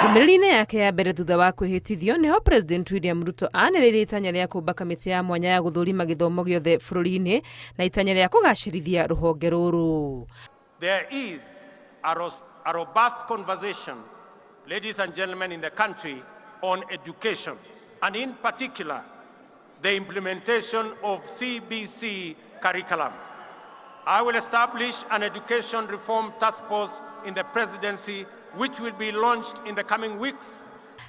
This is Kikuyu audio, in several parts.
Ndũmĩrĩri-inĩ yake ya mbere thutha wa kwĩhĩtithio nĩho President William Ruto anĩrĩire itanya rĩa kũmba kamĩtĩ ya mwanya ya gũthũrima gĩthomo gĩothe bũrũri-inĩ na itanya rĩa kũgacĩrithia rũhonge rũrũ. There is a robust conversation, ladies and gentlemen, in the country on education, and in particular, the implementation of CBC curriculum. I will establish an education reform task force in the presidency, which will be launched in the coming weeks.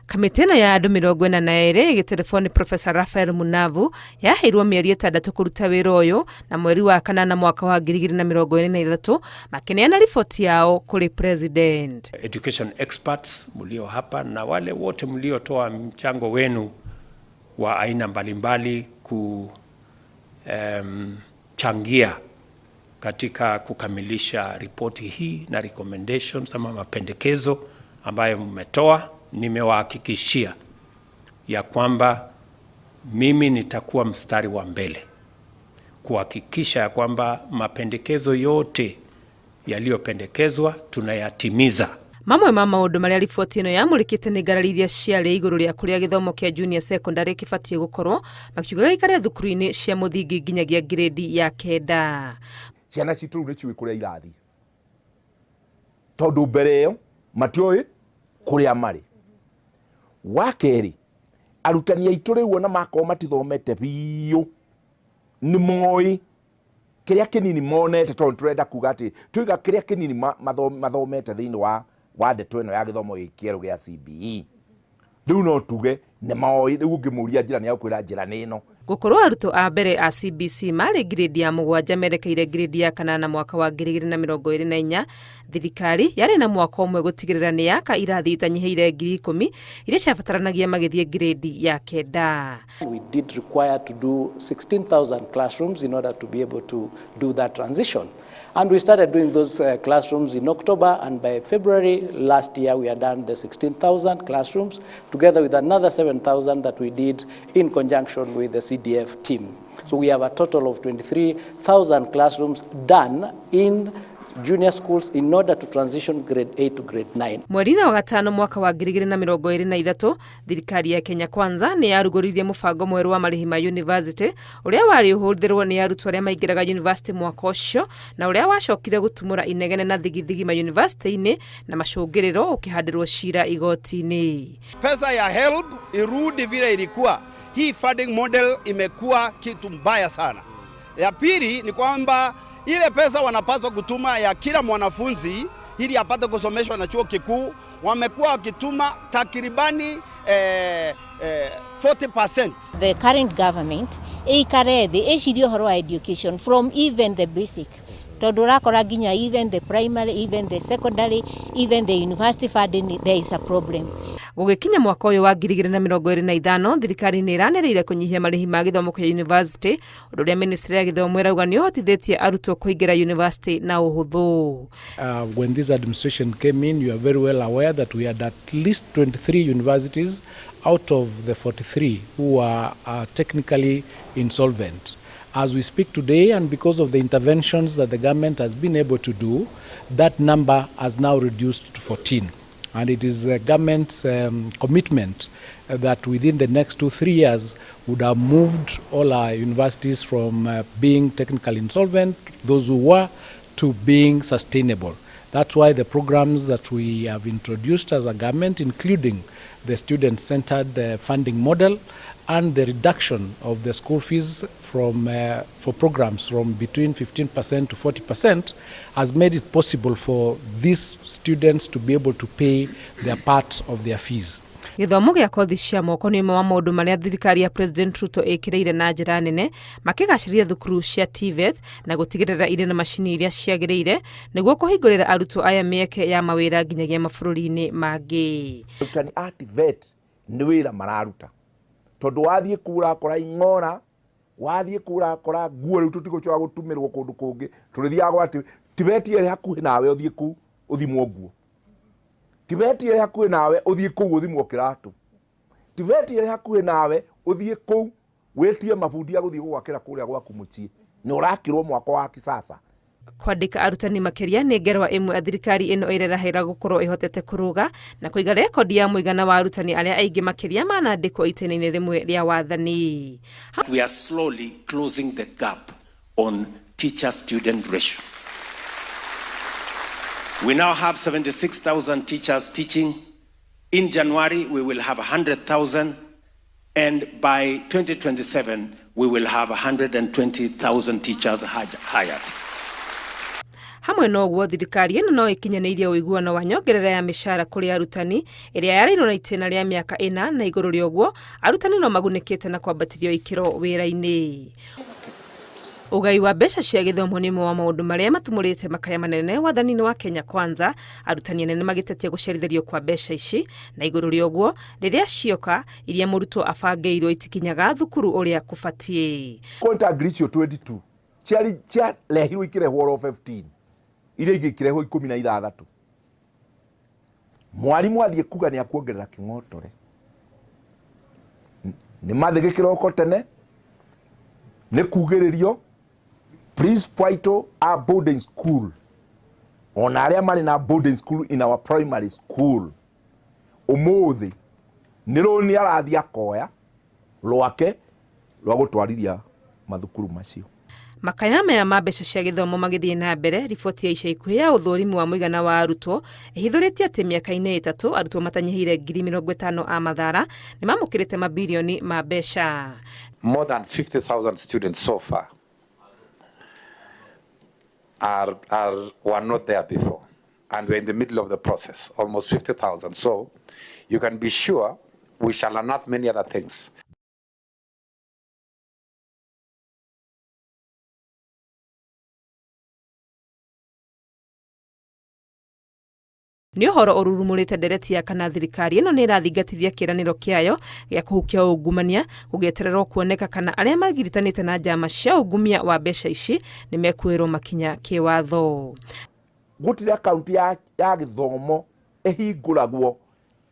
Kamĩtĩ ĩno ya andũ 42 ĩgĩterefo nĩ Professor Raphael Munavu yaheirwo mĩeri 6 kũruta wĩra ũyũ, na mweri wa kanana mwaka wa 2023 makĩneana riboti yao kũrĩ President. Education experts mlio hapa na wale wote mliotoa mchango wenu wa aina mbalimbali kuchangia katika kukamilisha ripoti hii na recommendations ama mapendekezo ambayo mmetoa, nimewahakikishia ya kwamba mimi nitakuwa mstari wa mbele kuhakikisha ya kwamba mapendekezo yote yaliyopendekezwa tunayatimiza. Mamwe ma maũndũ marĩa riboti ĩno yamũrĩkĩte nĩ ngarari iria ciarĩ igũrũ rĩa kũrĩa gĩthomo kĩa junior secondary kĩbatiĩ gũkorwo, makiuga gĩikare thukuru-inĩ cia mũthingi nginyagia ngirĩndi ya 9. Ciana citũ rĩu nĩ ciũĩ kũrĩa irathiĩ, tondũ mbere ĩyo matioĩ kũrĩa marĩ. Wa kerĩ, arutani aitũ rĩu ona makorwo matithomete biũ, nĩ moĩ kĩrĩa kĩnini monete, tondũ tũrenda kuga atĩ tuiga kĩrĩa kĩnini mathomete thĩinĩ wa ndeto ĩno ya gĩthomo gĩkĩ kĩerũ gĩa CBE. Rĩu no tuge nĩ moĩ. Rĩu ũngĩmũria njĩra, nĩ agũkwĩra njĩra nĩ ĩno. Gũkorwo arutwo a mbere a CBC marĩ ngirĩndi ya 7 merekeire ngirĩndi ya 8 mwaka wa 2024, thirikari yarĩ na mwaka ũmwe gũtigĩrĩra nĩ yaka irathi itanyihĩire 10,000 iria ciabataranagia magĩthiĩ ngirĩndi ya 9. We did require to do 16,000 classrooms in order to be able to do that transition. And we started doing those classrooms in October, and by February last year we had done the 16,000 classrooms, together with another 7,000 that we did in conjunction with the CDF team. So we have a total of 23,000 classrooms done in junior schools in order to transition grade 8 to grade 9. Mweri-inĩ wa gatano mwaka wa 2023, thirikari ya Kenya Kwanza nĩ yarugũririe mũbango mwerũ wa marĩhi ma university ũrĩa warĩ ũhũthĩrwo nĩ arutwo arĩa maingĩraga university mwaka ũcio, na ũrĩa wacokire gũtumũra inegene na thigithigi ma university-inĩ na macũngĩrĩro ũkĩhandĩrwo cira igoti-inĩ. Pesa ya HELB irudi vile ilikuwa. Hii funding model imekuwa kitu mbaya sana. Ya pili ni kwamba ile pesa wanapaswa kutuma ya kila mwanafunzi ili apate kusomeshwa na chuo kikuu, wamekuwa wakituma takribani 40%. The current government ĩikare thĩ ĩcirie ũhoro wa education from even the basic, tondũ ũrakora nginya even the primary, even the secondary, even the university funding, there is a problem. Gũgĩkinya mwaka ũyũ wa 2025, thirikari nĩ ĩranĩrĩire kũnyihia marĩhi ma gĩthomo kĩa university, ũndũ ũrĩa ministry ya gĩthomo ĩrauga nĩ ũhotithĩtie arutwo kũingĩra university na ũhũthũ. When this administration came in, you are very well aware that we had at least 23 universities out of the 43 who are technically insolvent. As we speak today, and because of the interventions that the government has been able to do, that number has now reduced to 14. And it is the government's commitment that within the next 2, 3 years would have moved all our universities from being technically insolvent, those who were, to being sustainable. That's why the programs that we have introduced as a government, including the student-centered funding model and the reduction of the school fees for programs from between 15% to 40%, has made it possible for these students to be able to pay their part of their fees. Gĩthomo gĩa kothi cia moko nĩ ũmwe wa maũndũ marĩa thirikari ya President Ruto ĩkĩrĩire na njĩra nene, makĩgacĩria thukuru cia TVET na gũtigĩrĩra irĩ na macini iria ciagĩrĩire nĩguo kũhingũrĩra arutwo aya mĩeke ya mawĩra nginyagia mabũrũri-inĩ mangĩ. Arutani a TVET nĩ wĩra mararuta, tondũ wathiĩ kũu ũrakora ing'ora, wathiĩ kũu ũrakora nguo. Rĩu tũtigũcoka gũtumĩrwo kũndũ kũngĩ, tũrĩthiaga gwa TVET ĩrĩ hakuhĩ nawe, ũthiĩ kũu ũthimwo nguo. TVET ĩrĩ hakuhĩ nawe, ũthiĩ kũu ũthimwo kĩratũ. TVET ĩrĩ hakuhĩ nawe, ũthiĩ kũu wĩtie mabundi a gũthiĩ gũgwakĩra kũrĩa gwaku mũciĩ, nĩ ũrakĩrwo mwako wa kisasa. Kwandĩka arutani makĩria nĩ ngerwa ĩmwe thirikari ĩno ĩrerahĩra gũkorwo ĩhotete kũrũga na kũiga rekondi ya mũigana wa arutani arĩa aingĩ makĩria manandĩkwo itĩna-inĩ rĩmwe rĩa wathani. We are slowly closing the gap on teacher-student ratio. We now have 76,000 teachers teaching. In January, we will have 100,000, and by 2027, we will have 120,000 teachers hired. Hamwe na ũguo, thirikari ĩno no ĩkinyanĩirie ũiguano wa nyongerera ya mĩcara kũrĩ arutani ĩrĩa yarĩirwo na itĩna rĩa mĩaka 4, na igũrũ rĩa ũguo arutani no magunĩkĩte na kwambatĩrio ikĩro wĩra-inĩ. Ũgai wa mbeca cia gĩthomo nĩ ũmwe wa maũndũ marĩa matumũrĩte makaya manene wathani-inĩ wa Kenya Kwanza, arutani anene magĩtetia gũcerithĩrio kwa mbeca ici, na igũrũ rĩa ũguo rĩrĩa cioka iria mũrutwo abangĩirwo itikinyaga thukuru ũrĩa kũbatiĩ. Kwenta ngiri icio 22 ciarĩ ciarehirwo ikĩrehwo oro 15, iria ingĩ ikĩrehwo 16. Mwarimũ athiĩ kuga nĩ akuongerera kĩng'otore, nĩ mathĩ gĩkĩroko tene, nĩ kugĩrĩrio principal aitũ a boarding school, ona arĩa marĩ na boarding school in our primary school, ũmũthĩ nĩ rũni arathiĩ akoya rwake rwa gũtwarithia mathukuru macio. Makaya maya ma mbeca cia gĩthomo magĩthiĩ na mbere, riboti ya ica ikuhĩ ya ũthũrimi wa mũigana wa arutwo ĩhithũrĩtie atĩ mĩaka-inĩ 3 arutwo matanyihĩire 50,000 a Mathara nĩ mamũkĩrĩte mabirioni ma mbeca. More than 50,000 students so far were not there before, and we're in the middle of the process, almost 50,000. So you can be sure we shall unearth many other things. Nĩ ũhoro ũrurumũrĩte ndereti ya kana thirikari ĩno nĩ ĩrathingatithia kĩĩranĩro kĩayo gĩa kũhukia ungumania, gũgĩetererwo kuoneka kana arĩa magiritanĩte na njama cia ungumia wa mbeca ici nĩ mekuoerwo makinya kĩwatho. Gũtirĩ akaunti ya gĩthomo ĩhingũragwo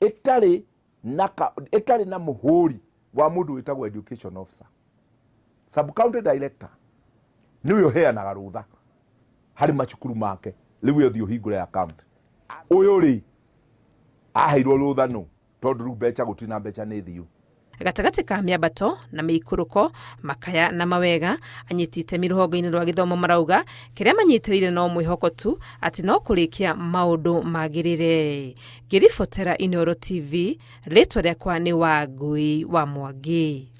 ĩtarĩ na mũhũri wa mũndũ wĩtagwo education officer. Sub county director nĩwe ũheanaga rũtha harĩ macukuru make, rĩu ũthiĩ ũhingũre account. Ũyũ rĩ aheirwo rũtha nũ, tondũ rĩu mbeca gũtirĩ na mbeca nĩ thiu. Gatagatĩ ka mĩambato na mĩikũrũko, makaya na mawega, anyiti itemi rũhonge-inĩ rwa gĩthomo marauga kĩrĩa manyitĩrĩire no mwĩhoko tu atĩ no kũrĩkia maũndũ magĩrĩre. Ngĩribotera Inooro TV, rĩtwa rĩakwa nĩ Wangui wa Mwangi.